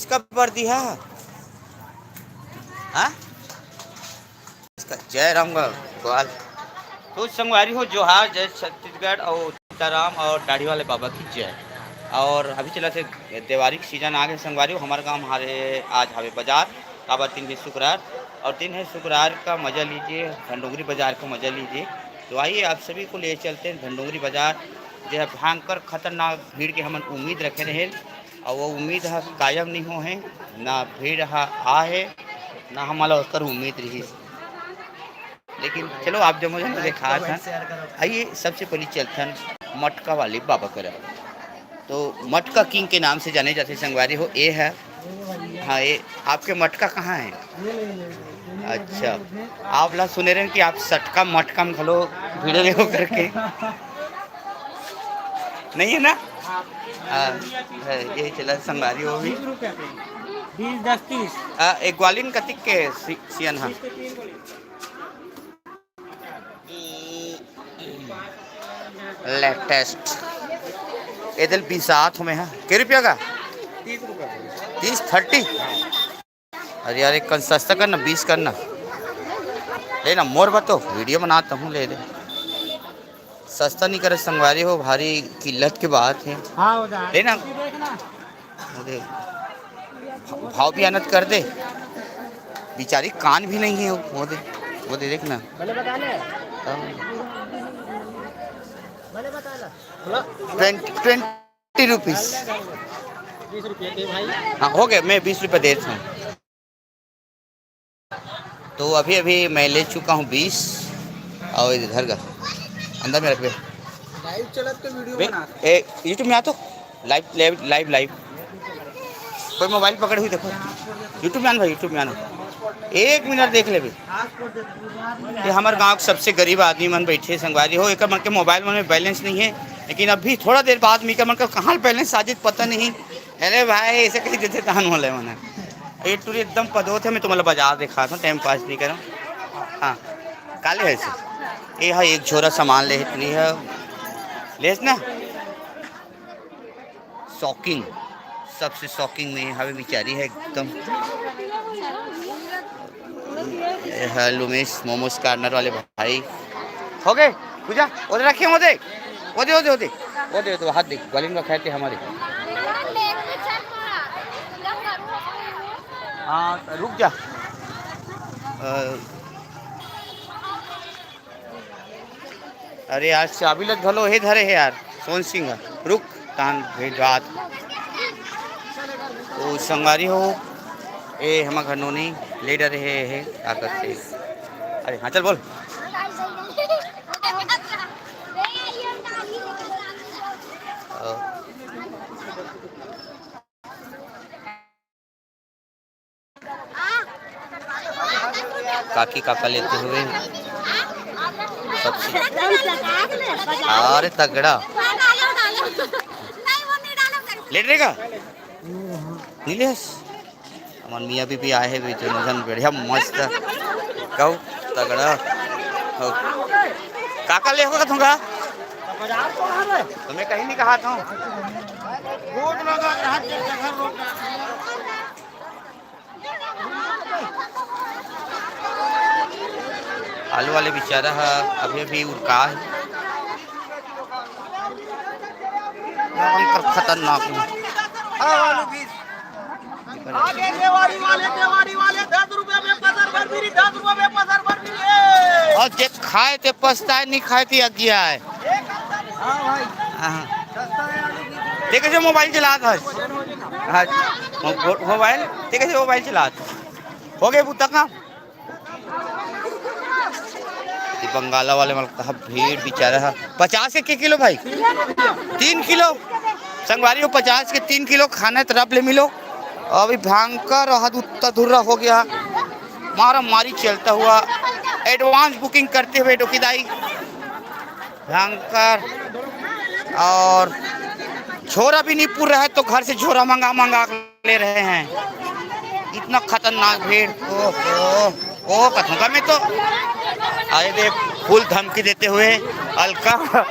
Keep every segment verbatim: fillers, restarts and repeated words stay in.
इसका भर दिया। हाँ, इसका जय राम का ग्वाल। तो संगवारी हो, जोहार, जय छत्तीसगढ़ और सीताराम और दाढ़ी वाले बाबा की जय। और अभी चला थे, देवारी की सीजन आ गए संगवारी हो। हमारे गांव हमारे आज हवे बाजार, काबर दिन है शुक्रवार, और दिन है शुक्रवार का मजा लीजिए, धनडोंगरी बाजार का मजा लीजिए। तो आइए, आप सभी को ले चलते हैं धनडोंगरी बाजार, जो है भयंकर खतरनाक भीड़ के हमन उम्मीद रखे रहे, और वो उम्मीद ह कायम नहीं हो है, ना भीड़ ह आ है, ना हमला ओकर उम्मीद रही। लेकिन चलो, आप जमो जन देखा था। आइए, सबसे पहले चलथन मटका वाले बाबा करा। तो मटका किंग के नाम से जाने जाते संगवारी हो, ये है। हाँ, ये आपके मटका कहाँ है? अच्छा, आप ला सुने रहे कि आप सटका मटका में घलो भिड़े रहे हो करके। नहीं है ना? हाँ, है, यही चला संगवारी हो भी। बीस, दस, तीस। आ, एक ग्वालिन कतिक के सि-, सियन हा? लेटेस्ट। एदल बीस आत हमें हा। के रुपया का? तीस, थर्टी। अरे यार, एक कन सस्ता करना, बीस करना। ले ना, मोर बा तो वीडियो बनाता हूँ, ले ले। सस्ता नहीं करे संगवारी हो, भारी किल्लत के बात है। हाँ, हो जा। ले ना। वो दे, भाव भी आनत कर दे। बेचारी कान भी नहीं है, वो दे, वो दे देख ना। भले बता ले। हाँ। भले बता ले। Twenty, twenty rupees. बीस रुपये के भाई। हाँ, हो गया, मैं बीस रुपये देता हूँ। तो अभी अभी मैं ले चुका हूँ बीस। और इधर का अंदर में रख दे। लाइव चलत के वीडियो बे, बना। ए, YouTube में आ तो। Live, live, live, live. कोई मोबाइल पकड़े हुई देखो। YouTube में आना भाई, YouTube में आना। एक मिनट देख ले भाई। ये हमारे गांव के सबसे गरीब आदमी मन बैठे संगवारी हो, एक मन के मोबाइल मन में बैलेंस नहीं है, लेकिन अभी थोड़ा देर बाद में मन का कहाँ बैलेंस आ जाए पता नहीं। अरे भाई, ऐसे कहीं देते तहन होले मना। ये टूरी एकदम पदोत है, मैं तुम्हारा बाजार दिखा था, टाइम पास नहीं करूँ। हाँ, काले है इसे। ये हाँ, एक झोरा सामान ले इतनी है, लेस ना। शॉकिंग, सबसे शॉकिंग में हवे बेचारी है एकदम। ये है लुमेश मोमोज कॉर्नर वाले भाई। हो गए पूजा, उधर रखे, वो दे, वो दे, वो दे, वो दे, वो दे, वो दे, हाथ देख, ग्वालिन का खाए थे हमारे। हाँ, रुक जा। अ, अरे यार, चाबी लग घलो हे धरे हे यार, सोन सिंह ह। रुक, तान भेजवात। ओ संगवारी हो, ए हमर घर नोनी ले डरे हे, हे, का करते? अरे हाँ, चल बोल। अ, काकी काका लेते हुए सब्जी। अरे तगड़ा। लेट रहेगा। नीलेश, हमार मियाँ बीबी आए हैं भी, दोनों जन बढ़िया मस्त। कहू, तगड़ा। हो। काका ले होगा तुमका? तुम्हें कहीं नहीं कहा था। आलू वाले बेचारा ह, अभी अभी उड़का है। भयंकर खतरनाक है। आगे देवारी वाले, देवारी वाले, दस रुपए में पसर भर मिली, दस रुपए में पसर भर मिली। और जे खाए ते पछताए, नहीं खाए ते अज्ञा है। हाँ भाई। हाँ। सस्ता है आलू बीस रुपए। देखे से मोबाइल चलात हस। हाँ, मो-, मो-, मोबाइल, देखे से मोबाइल चलात। हो गए बुता का? ये बंगाला वाले मन कहा भीड़ बेचारा है। पचास के, के किलो भाई? तीन किलो। संगवारी हो, पचास के तीन किलो खाना है तो रब ले मिलो। अभी भयंकर हद उत्ता धुर्रा हो गया। मारा मारी चलता हुआ। एडवांस बुकिंग करते हुए डोकीदाई। भयंकर। और झोरा भी नहीं पूर रहा है तो घर से झोरा मंगा मंगा के ले रहे हैं। इतना खतरनाक भीड़। ओहो, ओ कथों का मैं तो। अरे दे, फुल धमकी देते हुए अलका।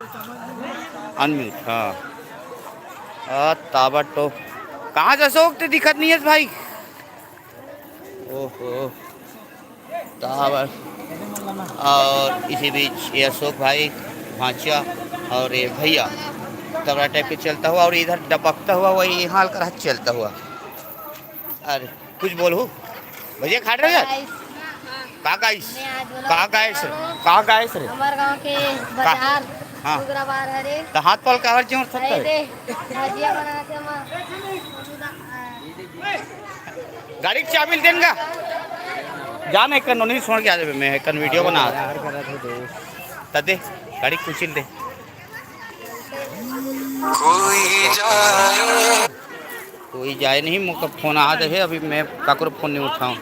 अनम्यूट, हाँ। आ, ताबड़तोड़। कहाँ से अशोक, ते दिखत नहीं है भाई? ओहो, ताबड़। और इसी बीच ये अशोक भाई, भांचा और ये भैया तबला टाइप के चलता हुआ और इधर डबकता हुआ वही हाल कर चलता हुआ। अरे कुछ बोलू भैया, खा रहे हो यार? गाइस, का गाइस? मैं आज बोला का गाइस रे? का गाइस रे? हमारे गांव के का? बाजार हाँ। डुगरा बार हरे। तो हाथ पाल काबर जोर सकता अरे है? दे, भजिया बनाते हम। गाड़ी के चाबी देन का? जाने कन नहीं छोड़ के आ जाबे, मैं कन वीडियो बना। यार, करा था दोस्त। तदे, गाड़ी कुचिल दे। कोई जाए। कोई जाए नहीं, मोका फोन आ जाए, अभी मैं काकरो फोन नहीं उठाऊं।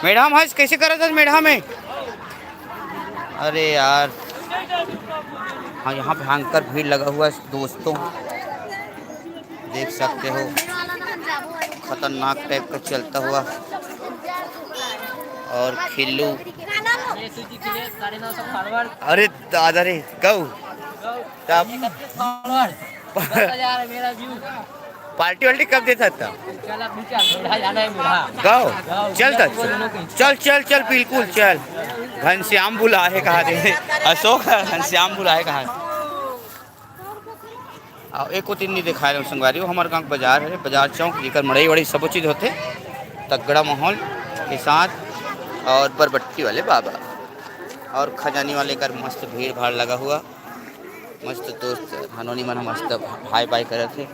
मैडम, आज कैसे करत हस मैडम है? अरे यार, हाँ, यहाँ भयंकर भीड़ लगा हुआ है दोस्तों, देख सकते हो, खतरनाक टाइप का चलता हुआ। और खिल्लू, अरे दादा रे, गौ तब पार्टी वार्टी कब देता था? गाओ, चल, चल, चल, चल, बिल्कुल चल। घनश्याम बुलाए कहा थे, अशोक घनश्याम बुलाए कहा। आओ, एक को तीन नहीं दिखाए रहे संगवारी, वो हमारे गांव के बाजार है, बाजार चौक, जेकर मड़ई वड़ई सब चीज़ होते, तगड़ा माहौल के साथ। और बरबट्टी वाले बाबा और खजानी वाले कर मस्त भीड़ भाड़ लगा हुआ। मस्त दोस्त हनोनी मन ह मस्त हाय बाय करत हे।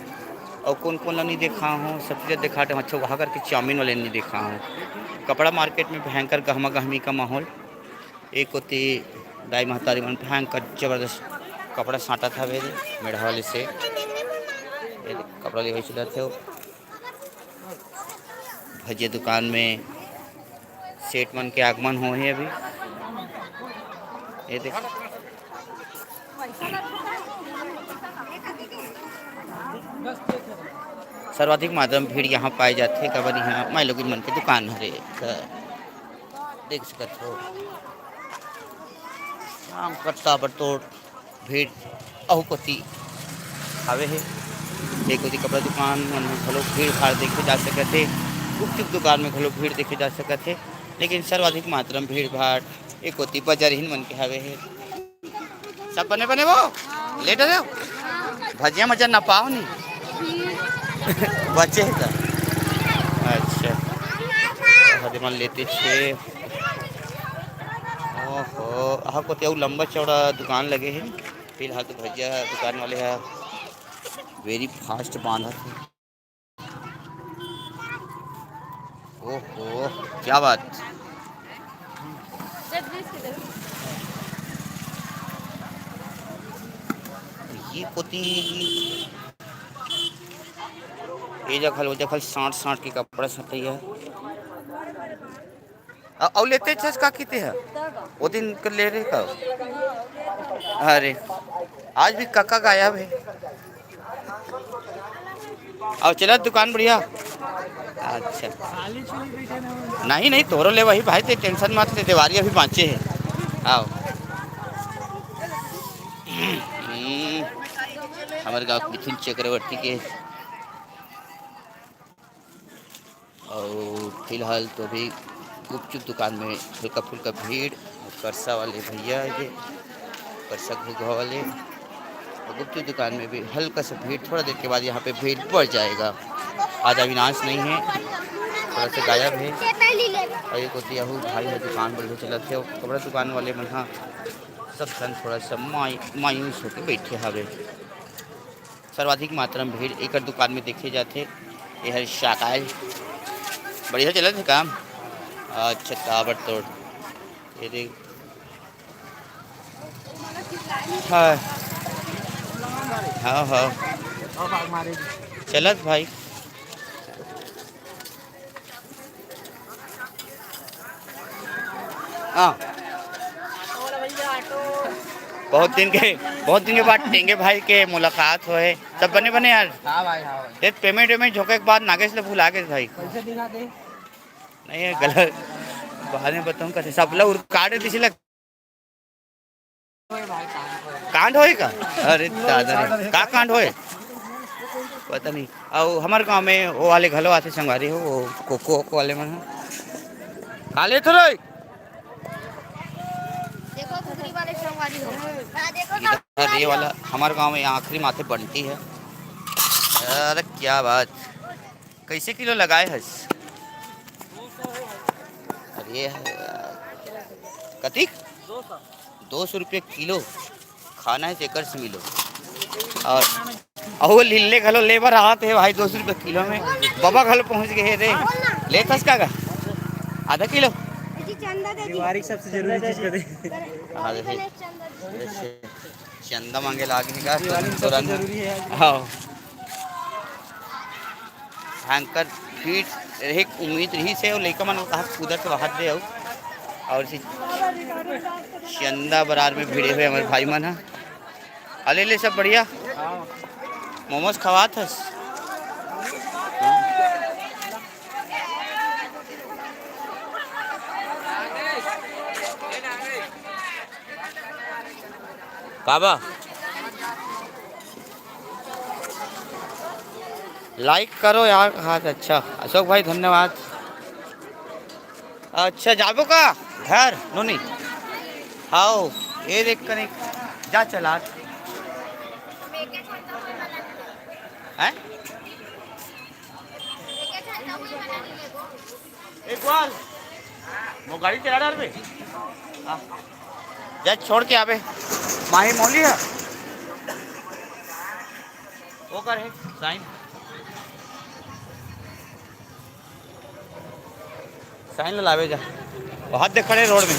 अउ कोन कोन ला नइ देखा हूँ, सब चीज देखा हूँ। अच्छा, वहाँ करके चाउमीन वाले नइ देखा हूँ। कपड़ा मार्केट में भयंकर गहमा गहमी का माहौल। एक कोती दाई महतारी मन भयंकर जबरदस्त कपड़ा साटत हवे रे, मेढ़ा वाले से। ये देख, कपड़ा लेवे चलत हे। भजिया दुकान में सेठ मन के आगमन होहे अभी। ये देख, सर्वाधिक मात्रा में भीड़ यहाँ पाए जाथे, काबर यहाँ माईलोगिन मन के दुकान हरे। त देख सकत हो, शाम करता बड़ तोड़ भीड़ अहू कोती हावे हे। एक कोती कपड़ा दुकान मन में घलो भीड़ भाड़ देखे जा सकत हे, गुपचुप दुकान में घलो भीड़ देखे जा सकत हे, लेकिन सर्वाधिक मात्रा में भीड़ भाड़ एक कोती बजारहीन मन के हावे हे। सब बने बने वो लेट हो जाओ, भजिया मजा ना पाओ नी। बचे हे त अच्छा, हदे मन लेते छे। ओहो, अहा कोती अउ लंबा चौड़ा दुकान लगे हे। फिलहाल तो भजिया दुकान वाले ह very fast बांधत हे। ओहो, क्या बात। ये कोती, ये जगह, वो जगह साठ साठ के कपड़ा सटैया। अ-, अउ लेते छस का किते ह? ओ दिन कर ले रे का? अरे, आज भी कका गायब हे। अउ चलत दुकान बढ़िया? अच्छा। नहीं, नहीं, तोरो ले वही भाई, ते tension मत ले, देवारी अभी बाँचे हे। आओ। हम्म, हमर गाँव मिथुन चक्रवर्ती के अउ फिलहाल तो अभी गुपचुप दुकान में हल्का फुल्का भीड़, अउ करसा वाले भैया हे, करसा घुघुआ वाले। अउ गुपचुप दुकान में भी हल्का सा भीड़, थोड़ा देर के बाद यहाँ पे भीड़ बढ़ जाएगा। आज अविनाश नहीं है, थोड़ा सा गायब है। अउ एक होती अहू भाई है, दुकान बढ़िया चलत है, अउ कपड़ा दुकान वाले मन ह सब झन थोड़ा सा माय-, मायूस होके बैठे हवे। सर्वाधिक मात्रा में भीड़ एकर दुकान में देखे जाथे। एहर शाकाल बढ़िया चलत हे काम। अच्छा, ताबड़तोड़। ये देख। हाँ। हाँ, हाँ। चलत भाई। हाँ। बहुत दिन के, बहुत दिन के बाद टेंगे भाई के मुलाकात होए। सब बने बने यार। हाँ भाई, हाँ भाई। ये payment वेमेंट होके के बाद नागेश ले भुला गेस भाई। पैसे दिखा दे। नहीं, ये गलत। बाद में बताऊँ कैसे। सब लोग card दिसी लग कांड होए का? अरे दादा रे, का कांड होए? पता नहीं। अउ हमर गांव में वो वाले घलो आथे संगवारी हो, वो कोको ओको वाले मन ह। का लेत हो रे? देखो घुघरी वाले संगवारी हो। हाँ, देखो ना। इधर ये वाला हमर गांव में आखिरी माथे बंटी है। अरे क्या बात, कैसे किलो लगाए हस? अरे यार, कतिक? दो सौ रुपये किलो। खाना है तेकर से मिलो। और अहो लिल्ले घलो ले बर आत हे भाई, दो सौ रुपये किलो में। बाबा घलो पहुँच गए रे। लेथस का गा? आधा किलो। जी, चंदा दे दी। दिवाली की सबसे जरूरी चीज कर दे। हाँ, देखिए। चंदा दे दी। चंदा मांगे लागे का? दिवाली में सबसे तुरंत। जरूरी है आज। हाँ। भयंकर भीड़ रहे, उम्मीद रही से, अउ लइका मन कहा कूदत वहाद दे, अउ, अउ इसी चंदा बरार में भिड़े हुए हमारे भाई मन ह। अले ले सब बढ़िया। मोमोज खवात हस? काबा? लाइक करो यार। हाँ, अच्छा, अशोक भाई, धन्यवाद। अच्छा, जाबो का घर, नोनी? हाओ, ये देख कर एक जा चला। हैं? एक बार वो गाड़ी चला डाल बे। हाँ। जा छोड़ के आबे। माही मोली है। वो कर है साइन। साइन ला लावे जा। वो हाथ देख खड़े रोड में।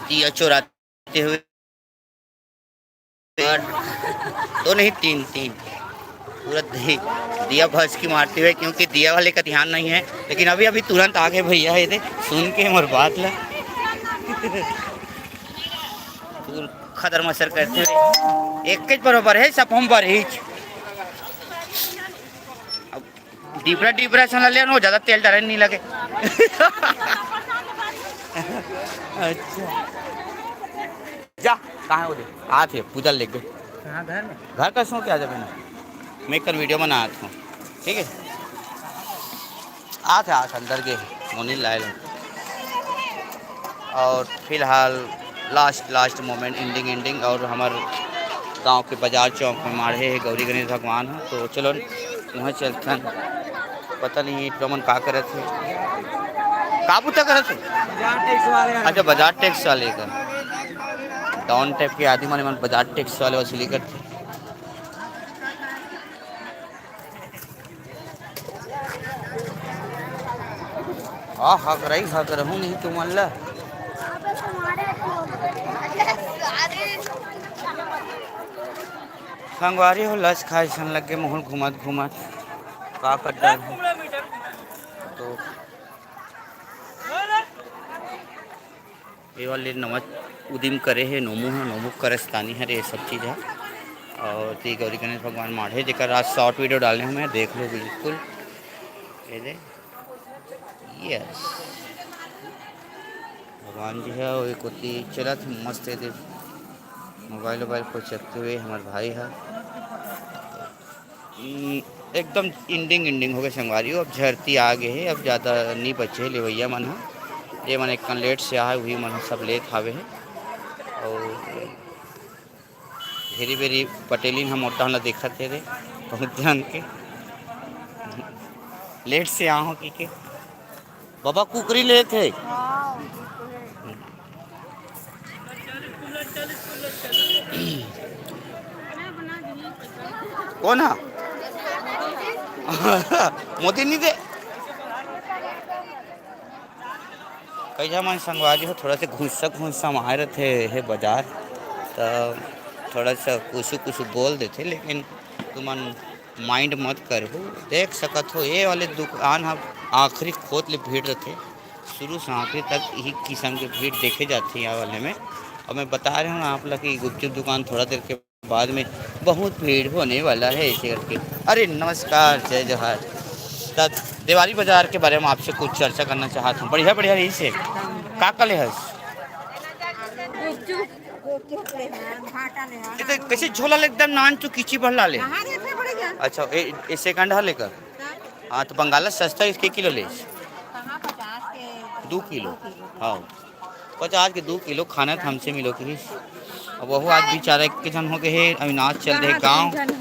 दिया चुराते हुए। तो नहीं, तीन, तीन। पूरा दि-, दिया भस की मारते हुए, क्योंकि दिया वाले का ध्यान नहीं है। लेकिन अभी, अभी तुरंत आगे भैया, ये दे, सुन के मोर बात ला। पूरा खदर मसर करते हुए। एक के बरोबर है, सब हम बरहिच। अब डिबरा, डिबरा सन ले नो, ज्यादा तेल डाले नहीं लगे। अच्छा। जा, कहाँ हो दे? आत हे, पूजा लेके। कहाँ घर में? घर का सो क्या जब ना? मैं कर वीडियो बना आता हूँ, ठीक है? आत हे, आत अंदर के मोनी लाए लो। और फिलहाल last, last moment, ending, ending, और हमार गांव के बाजार चौक में माढ़े हे गौरी गणेश भगवान ह। तो चलो वहाँ चलथन। पता नहीं तुमन का करत हे, का बुता करत हे? बाजार टैक्स वाले हैं। अच्छा, बाजार टैक्स वाले का। डाउन टाइप के आदमी मन, मन बाजार टैक्स वाले वसूली करते। आ हकरई हकरहूँ नहीं तुमन ला। संगवारी हो, लस खाए सन लग गे मुँह घूमत घूमत। का कर डर हे? तो ये वाले नवा उदिम करे हे नोमू ह, नोमू करस्तानी हरे ये सब चीज़ ह। और ते गौरी गणेश भगवान माढ़े, जेकर आज शॉर्ट वीडियो डाले हूँ मैं, देख लो बिल्कुल। ये दे, यस, भगवान जी ह, वो एक ओती चलत हे मस्त, ये दे मोबाइल वोबाइल को चलते हुए हमारे भाई ह। हम्म, एकदम एंडिंग, एंडिंग हो गए संगवारी हो। अब झरती आ गए हे, अब ज़्यादा नहीं बचे हे लेवैया मन ह। ये मन एक लेट से आए, वही मन ह सब लेत हावे हे। और घेरी बेरी पटेलिन ह मोटा ला देखत हे रे, बहुत ध्यान के। लेट से आहो की के। बाबा कुकरी लेत हे। हाँ, कौन हा? मोदी नहीं दे। कई झन मन संगवारी हो, थोड़ा से घुस्सा घुस्सा मारे रथे हे बाजार, त थोड़ा सा कुछ कुछ बोल देथे, लेकिन तुमन माइंड मत करहू। देख सकत हो, ये वाले दुकान ह आखिरी खोत ले भीड़ रथे, शुरू से आखिरी तक यही किस्म के भीड़ देखे जाथे ये वाले में। और मैं बता रहे हूँ आप लोग कि गुपचुप दुकान थोड़ा देर के बाद में बहुत भीड़ होने वाला है, ऐसे करके। अरे नमस्कार, जय जोहार। त देवारी बाजार के बारे में आपसे कुछ चर्चा करना चाहत हूँ। बढ़िया, बढ़िया रही से। का का ले हस? गुपचुप। गुपचुप ले हन, भाटा ले हन। ये तो कैसे झोला ले एकदम नान चुकीची भर ला ले। कहाँ रे, इतने बड़े क्या? अच्छा, ए, ए सेकंड है लेकर। हाँ। हाँ, तो बंगाला सस्ता, इसके किलो ले। कहाँ पचास के? दो किलो। हाँ, पचास के दो किलो खाना था हमसे मिलो की। अब वहू आज बेचारा एक जन हो गए है, अविनाश चल रहे कहाँ गाँव। तीन जन?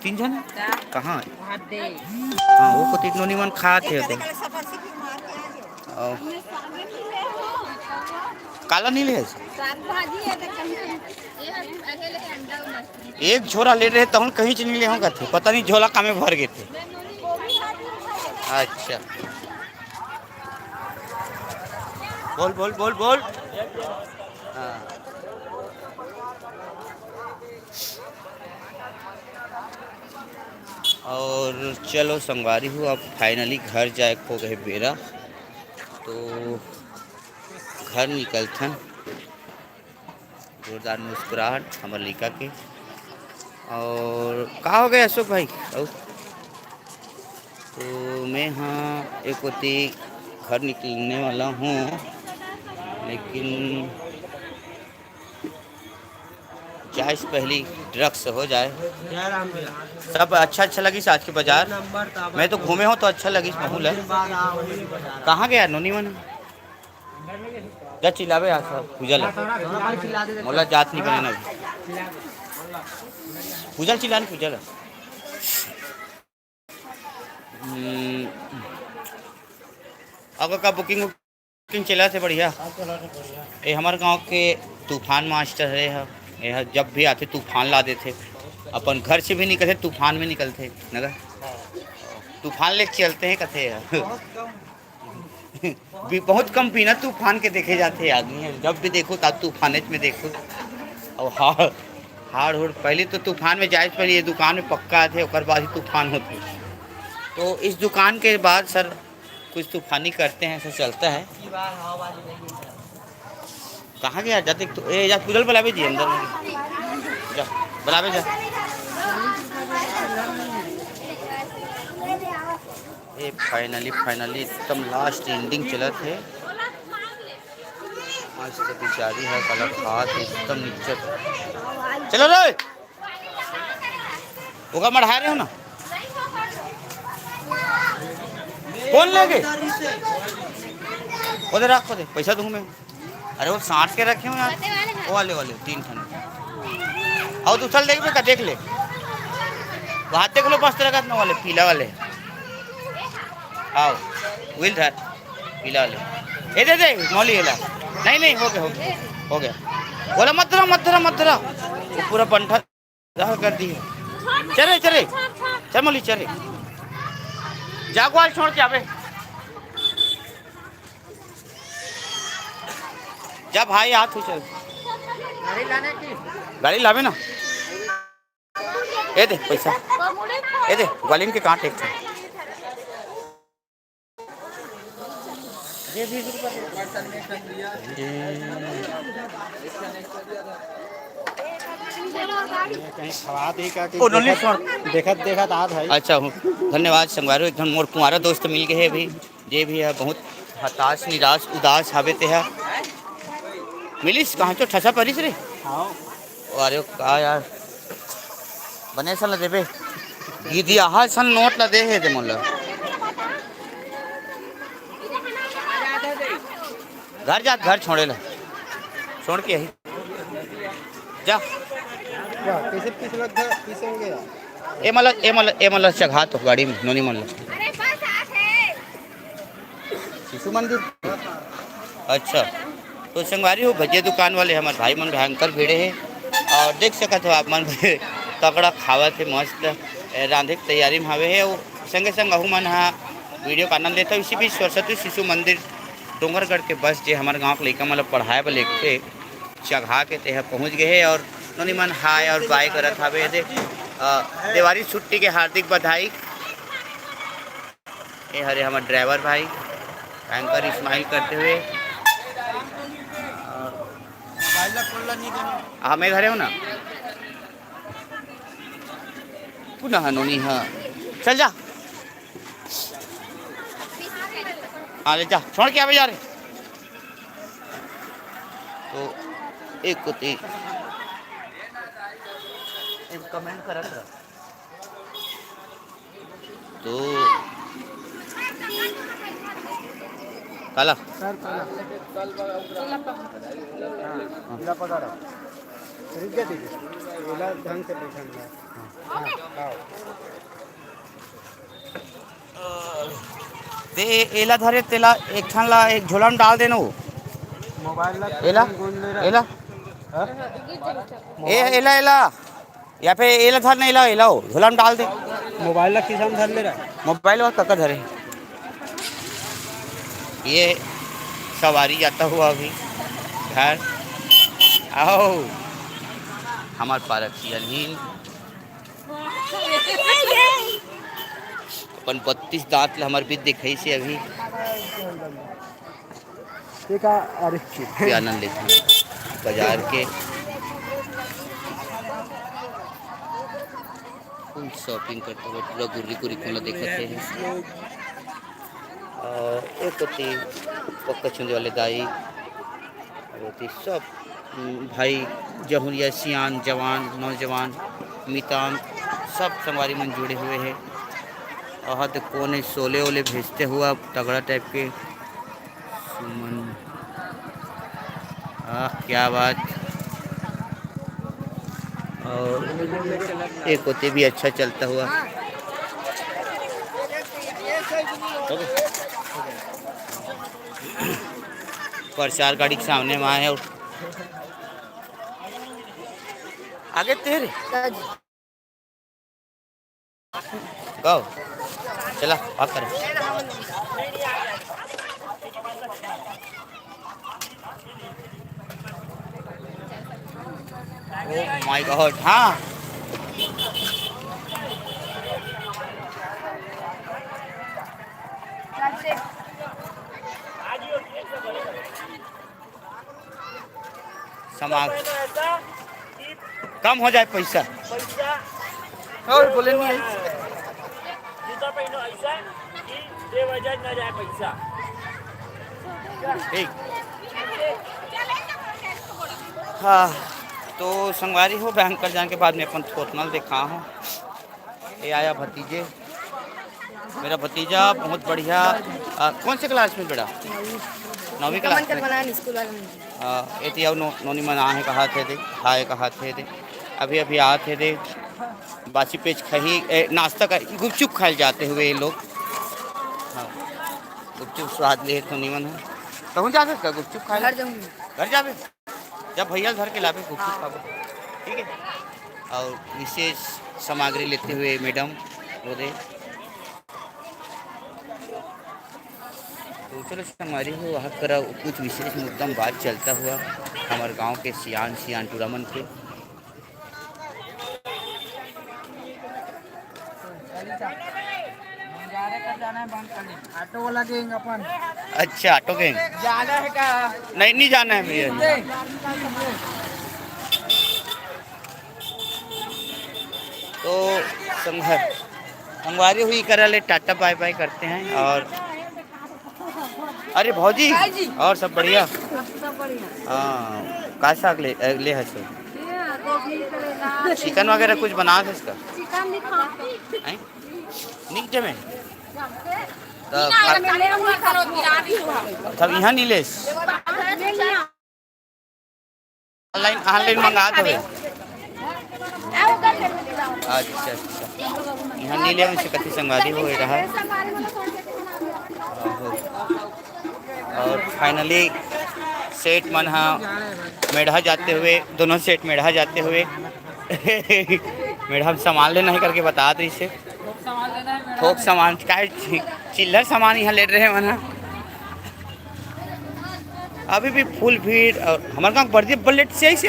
तीन जन? क्या? कहाँ? हाँ, वो को तीनों निमन खात है तो। काला नहीं ले? साग भाजी है तो कहीं एक झोरा ले रहे तहन कहीं से नहीं ले हों कथे, पता नहीं झोला कामे भर गए थे। अच्छा, बोल बोल बोल बोल। हाँ। और चलो संगवारी हो, अब फाइनली घर जाए हो गए बेरा, तो घर निकलथन। जोरदार मुस्कुराहट हमर लइका के। और का हो गए अशोक भाई? अउ तो मैं हाँ एक ओती घर निकलने वाला हूँ, लेकिन जाए से पहली ड्रग्स हो जाए। जय राम भैया। सब अच्छा अच्छा लगिस आज के बाजार। नंबर तो मैं तो घूमे हूँ तो अच्छा लगिस महूल है। कहाँ गया नोनी मन? जा चिल्लावे आ सब पूजा ला। मोला जात नहीं बने ना अभी। पूजा ला चिल्ला ना, पूजा ला। हम्म, अब का बुकिंग बुकिंग चला थे बढ़िया। ये हमारे गांव के तूफान मास्टर है, ये ह जब भी आते तूफान ला देते, अपन घर से भी निकलते तूफान में निकलते नगर। तूफान लेके चलते हैं कथे है। भी बहुत कम बिना तूफान के देखे जाते हैं आदमी, जब भी देखो तब तूफान में देखो। और हाड़ हाड़ हुड़ पहले तो तूफान में जाए से पहले ये दुकान में पक्का थे, ओकर बाद ही तूफान होते। तो इस दुकान के बाद सर कुछ तूफानी करते हैं, ऐसा चलता है। कहाँ गया? जा देख तो, ए, जा पूजल बुलावे जी अंदर में। जा, बुलावे जा। ए, फाइनली, फाइनली एकदम लास्ट एंडिंग चलत है। मस्त बिचारी है, कलर खात है, एकदम नीचे। चलो रे। ओका मढ़ा रहे हो ना? कौन लेगे? ओदे रख, ओदे। पैसा दूँ मैं। अरे वो साठ के रखे हो यार। वो वाले, वाले, तीन ठन। आओ, दूसरा देख बे का, देख ले। वो हाथ देख लो, मस्त रखत ना वाले, पीला वाले। आओ, wheel धर, पीला वाले। ए, दे, दे, मौली वाला। नहीं, नहीं, हो गया, हो गया, हो गया। बोला, "मत धरा, मत धरा, मत धरा।" वो पूरा बंठा जहाँ कर दिए। चले, चले। चल मौली, चले। जा ग्वाल छोड़ के आवे। जा भाई, आ तू चल। गाड़ी लावे ना। ए दे पैसा। ए दे, ग्वालिन के कांट एक ठो। कहीं खवा दे का कि ओ, नोनी देखत, सुन। देखत, देखत आत है। अच्छा, हूँ। धन्यवाद संगवारी, एक ठन मोर कुंवारा दोस्त मिल गए हे अभी, जे भी है बहुत हताश, निराश, उदास हवे ते है। मिलिस कहाँ चो ठसा परिस रे? हाँ। अरे का यार, बने सन ला देबे। गिदियाहा सन नोट ला दे हे दे मोला। घर जात घर छोड़े ला। छोड़ के यही। जा। वाह, कैसे पीस लग गया, पीस हो गया। ए मला, ए मला, ए मला चघा तो गाड़ी में, नोनी मन ला। शिशु मंदिर। अच्छा, तो संगवारी हो, भजिया दुकान वाले हमारे भाई मन भयंकर भिड़े हैं और देख सकत हो आप मन तगड़ा खावत है, मस्त ए, रांधे के तैयारी में हवे है। और संगे संग अहू मन हा वीडियो का आनंद लेता। इसी बीच सरस्वती शिशु मंदिर डोंगरगढ़ के बस जे हमारे गांव के लइका मन ला पढ़ाए बर लेगथे, चघा के तेहा पहुंच गए है और नोनी मन हाय और बाय करत हवे। दे, अ, देवारी छुट्टी के हार्दिक बधाई। ये हरे हमर ड्राइवर भाई, एंकर स्माइल करते हुए। हाँ, मैं घरे हूँ ना। पुनः नोनी, हाँ, चल जा। हाँ, ले जा, छोड़ के आवे जा रे। तो एक कोती एक कमेंट करत रह। तो काला? सर, काला? हाँ, हाँ। इला पकड़ो। रुक जा दीदी। इला ढंग से बैठा है। हाँ, हाँ। ते एला धरे, तेला एक ठन ला एक झोला में डाल देना वो। मोबाइल ला एला, किसान गोंद ले रहा है। एला। हाँ? ए, एला, एला। या फिर एला धर नहीं ला, एला वो झोला में डाल दे। मोबाइल ला किसान धर ले रहा है। मोबाइल वा कका धरे। ये सवारी जाता हुआ अभी घर। आओ, हमार पारक सियन ही। अपन बत्तीस दांत ल हमर बीच दिखाई से अभी। ठीक है, अरे। के आनंद लेथे बाजार के। फुल शॉपिंग करते हुए पूरा गुर्री गुर्री कोन ला देखत हे। और एक कोती पक्का चुंदी वाले दाई, और ओती सब, उम, भाई जहुरिया, सियान, जवान, नौजवान, मितान, सब संगवारी मन जुड़े हुए हैं। और तो कोने शोले ओले भेजते हुआ तगड़ा टाइप के। सुमन, आह, क्या बात। और एक होते भी अच्छा चलता हुआ। प्रचार गाड़ी के सामने में आए और आगे तेरे। गो। चला, वॉक कर। Oh my God, हाँ। समा-, कम हो जाए पैसा। और बोले नहीं। ठीक। हाँ, तो संगवारी हो, बैंक कर जाने के बाद में अपन थोथनल देखा हूँ। ये आया भतीजे, मेरा भतीजा बहुत बढ़िया। आ, कौन से क्लास में बेटा? नौवीं क्लास में। स्कूल वाले में। आ, एती अउ नो-, नोनी मन आहे कहा थे दे, हाय कहा थे दे, अभी अभी आ थे दे। बासी पेच खही, ए, नाश्ता का गुपचुप खाए जाते हुए ये लोग। हाँ, गुपचुप स्वाद ले तो निमन है। कहूँ जा सकता गुपचुप खाए? घर जाऊँगी। घर जाबे? जब भैया घर के लाबे गुपचुप खाबो, ठीक है। और विशेष सामग्री लेते हुए मैडम वो दे। तो चलो संगवारी हो, वहाँ करा कुछ विशेष मुद्दा में बात चलता हुआ हमारे गांव के सियान, सियान टूरा मन के। ऑटो वाला गैंग अपन। अच्छा, ऑटो गैंग। जाना है का? नहीं, नहीं जाना है भैया। तो संग-, संगवारी हुई करा ले टाटा बाय बाय करते हैं। और अरे भौजी, और सब बढ़िया? हाँ, का साग ले, ले हस? चिकन वगैरह कुछ बना है इसका? नहीं? निक जमे? तब यहाँ नहीं लेस? ऑनलाइन, ऑनलाइन मंगा दो। अच्छा, अच्छा। यहाँ नहीं ले, उनसे कथी संगवारी हो रहा है। और फाइनली सेठ मन हा मेढ़ा जाते हुए, दोनों सेठ मेढ़ा जाते हुए मेढ़ा में सामान लेना है करके बता दे इसे। थोक सामान, काहे चि-, चिल्लर सामान यहाँ ले रहे हैं मन हा। अभी भी फुल भीड़। और हमारे गाँव बर्दी बल्लेट से ऐसे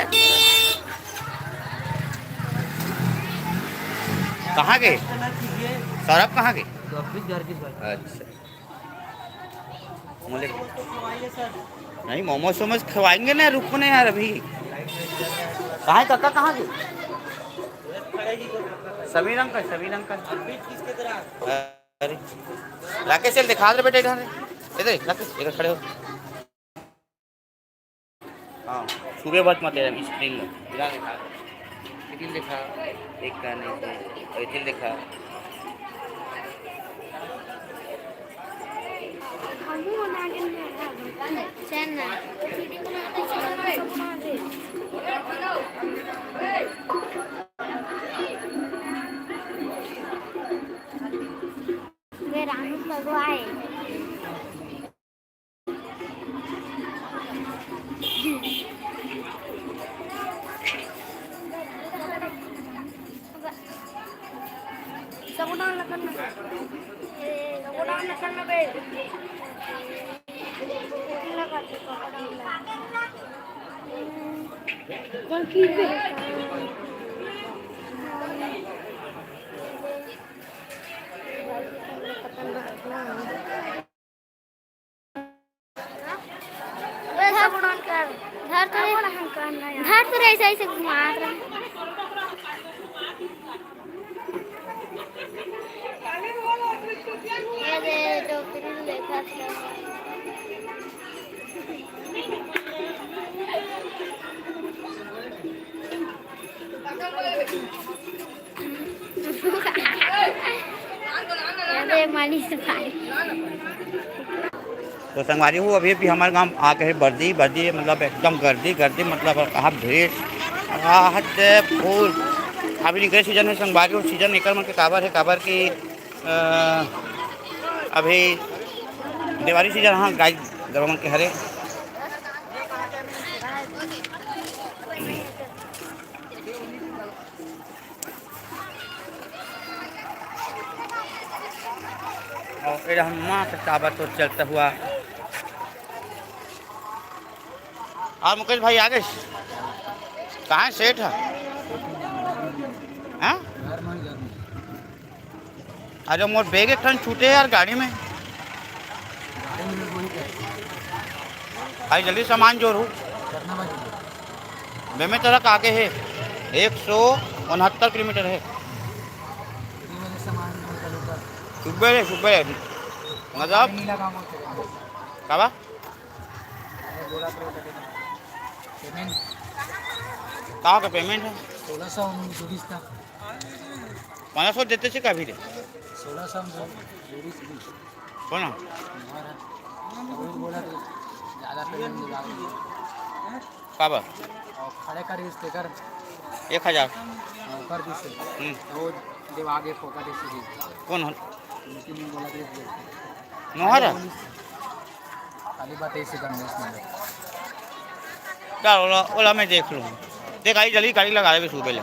कहाँ गए सौरभ, कहाँ गए? अच्छा, मुझे नहीं, मोमोज सोमोज खवाएंगे ना, रुको ना यार अभी। कहाँ है काका, कहाँ गए? Sameer uncle, Sameer uncle. अरे, राकेश, चल दिखा दे बेटे इधर। इधर, राकेश, इधर खड़े हो। हाँ, सुबह बात मत यार, स्क्रीन में। इधर देखा, स्क्रीन देखा, एक का नहीं से, और इधर देखा। चल ना। वे रानू पगवा है। सबुडान लखन ना। सबुडान लखन ना बे। लगा दे सबुडान लखन। कौन की बे? खतरनाक ना। धर, धर तो रे, धर तो रे, ऐसे, ऐसे घुमात रहे। ये दे, टोकरी लेखा था। अरे, मालिश भाई। तो संगवारी हो, अभी, अभी हमर गांव आके हे बर्दी, बर्दी मतलब एकदम गर्दी, गर्दी मतलब कहा भीड़, आहत फुल। अभी निकरे सीजन हे संगवारी हो, सीजन एकर मन के काबर हे, काबर कि, अ, अभी देवारी सीजन, हाँ, गाय गरु मन के हरे। और ये रहा माँ से ताबड़तोड़ चलता हुआ। और मुकेश भाई आ गए? कहाँ है सेठ? हाँ? अरे मोर बैग एक ठन छूटे यार गाड़ी में। भाई जल्दी सामान जोरू। बेमेतरा के आगे हे, एक सौ उनहत्तर किलोमीटर हे। सुबह रे, सुबह रे। मतलब? काबा? पेमेंट। का का पेमेंट हे? सोलह सौ उन्नीस का। पन्द्रह सौ देते थे कभी रे? सोलह सौ में दो, दो बीस बीस। कौन है? हमारा। तो वही बोला कि ज़्यादा पेमेंट दिला दो। काबर? और खड़े कर इस तेकर। एक हजार। हाँ, कर दी से। हम्म। वो देव आगे फोकट इसी की। कौन हो? लेकिन ये बोला कि नोहर है? खाली बात ऐसे करने इसमें। चल, ओला, ओला मैं देख लूँ। देख, आई जल्दी गाड़ी लगा देबे सुबह ले।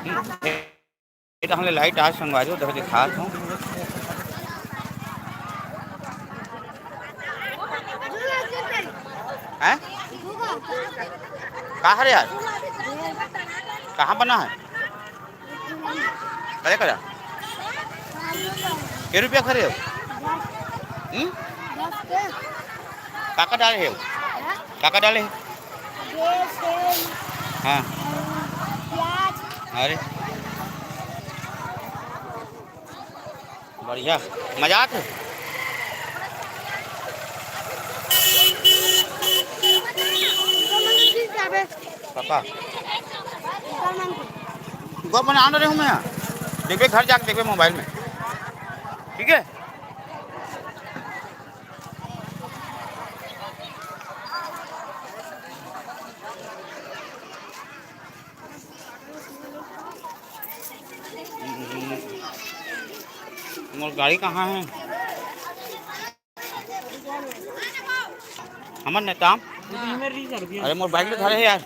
हम्म, ये तो हमने लाइट आज संगवारी हो, देखो, दिखात हूँ। हैं? का हरे यार? कहाँ बना है? करे करा? के रुपया खरे हो? हम्म? काका डाले हो? काका डाले हो? हाँ। अरे। बढ़िया। मजा आत हे? पापा। गो बना रहे हूँ मैं यहाँ। देखबे घर जाके देखबे मोबाइल में। ठीक है? मोर गाड़ी कहाँ है? हमर नेता, अरे मोर बाइक तो धरे है यार।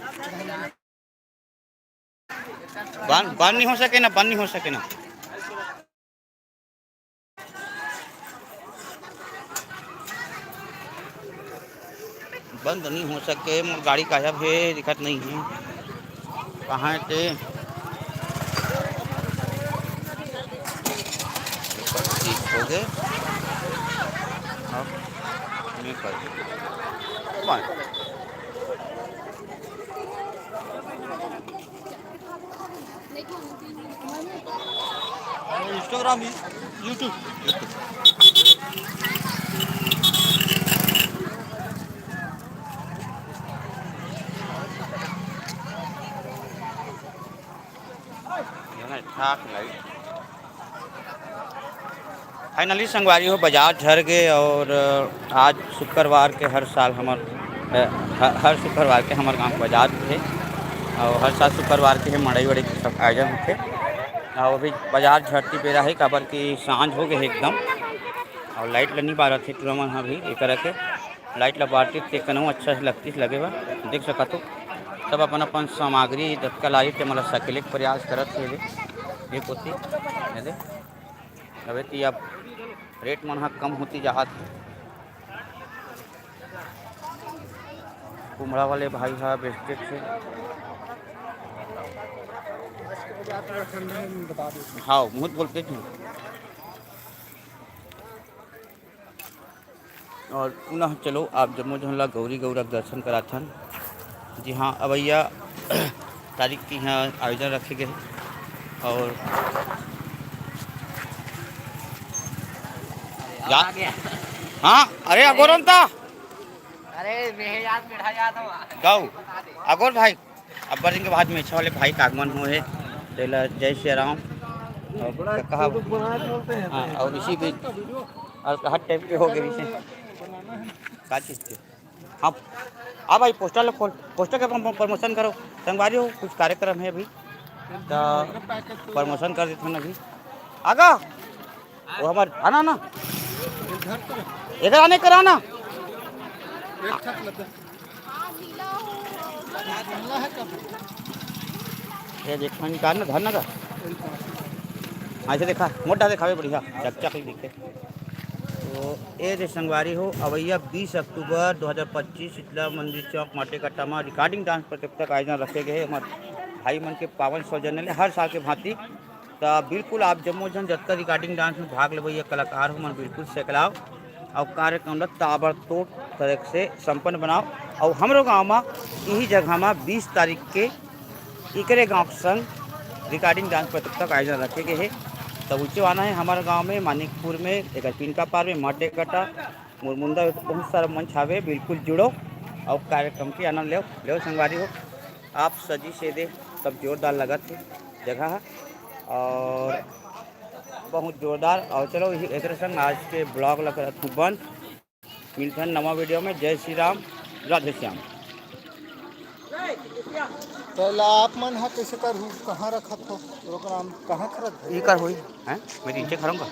बंद, बंद नहीं हो सके ना, बंद नहीं हो सके ना। बंद नहीं हो सके, मोर गाड़ी गायब हे, दिखत नहीं हे, कहाँ हे ते? ठीक हो गए। अब मैं कर बंद। Instagram, YouTube, YouTube। फाइनली संगवारी हो, बाजार झर गे और आज शुक्रवार के हर साल हमर, अ, ह-, हर शुक्रवार के हमर गांव के बाजार होथे और हर साल शुक्रवार के ही मड़ई वड़ई के सब आयोजन होथे। और अभी बाजार झरती बेरा है, काबर कि सांझ हो गए है एकदम और लाइट ल नहीं बारत हे टूरा मन ह भी, एकर के लाइट ल बारती ते कनऊ अच्छा से लगती, लगे बा। देख सकत हो, सब अपन अपन सामग्री जतका लाइट ते मन ल सकेले के प्रयास करत हे। ये कोती, ये दे। अबे ती अब रेट मन ह कम होती जात हे। कुमड़ा वाले भाई ह बेचते थे। हाँ, बहुत बोलते थे। और पुनः चलो आप जम्मो झन ला गौरी गौरा के दर्शन कराथन। जी हाँ, अवैया तारीख के यहाँ आयोजन रखे गए हे। और जा-, हाँ, अरे अगोरन ता। अरे, मैं याद, मेरा याद हवा। गाओ, अगोर भाई, अब्बर दिन के बाद मेछा वाले भाई के आगमन हुए हे। तेला जय श्री राम। और कहा, हाँ, और इसी बीच, और हर टाइप के हो गए इसे। का चीज के? हाँ, आ भाई, पोस्टर लो खोल, पोस्टर के प्रमो-, प्रमोशन करो। संगवारी हो, कुछ कार्यक्रम है अभी, तो प्रमोशन कर देते हैं अभी। आगा, वो हमारे आना ना, इधर आने करा ना। ये देखो, निकाल ना, धर ना का। हाँ, इसे देखा, मोटा दिखावे, बढ़िया, चकचक ही दिखे। तो ये दे संगवारी हो, अवैया बीस अक्टूबर दो हज़ार पच्चीस शीतला मंदिर चौक माटे कट्टा में रिकॉर्डिंग डांस प्रतियोगिता का आयोजन रखे गए हे। हमर भाई मन के पावन सौजन्य ले हर साल के भांति। तो बिल्कुल आप जम्मो झन जतका रिकॉर्डिंग डांस में भाग लेवइया कलाकार हो मन बिल्कुल सेकलाओ और कार्यक्रम ला ताबड़तोड़ तरह से संपन्न बनाओ। और हमरो गांव में यही जगह में बीस तारीख के इकरे गांव के संग रिकॉर्डिंग डांस प्रतियोगिता का आयोजन रखे गए हे। तब उच्चवाना है हमारे गांव में, मानिकपुर में, एक पिनका पार में, माटे कटा, मुरमुंदा, बहुत सारा मंच हावे, बिल्कुल जुड़ो और कार्यक्रम के आनंद लेव। लेव संगवारी हो, आप सजी से दे, सब जोरदार लगत हे जगह ह और बहुत जोरदार। और चलो, एकरे संग आज के ब्लॉग ला करत हूँ बंद। मिलथन नवा वीडियो में। जय श्री राम, राधे श्याम। तो ला आप मन ह कइसे करहू, कहाँ रखत हो प्रोग्राम, कहाँ करत हो? ई कर होई, हैं? मैं नीचे खड़ा हूँ का?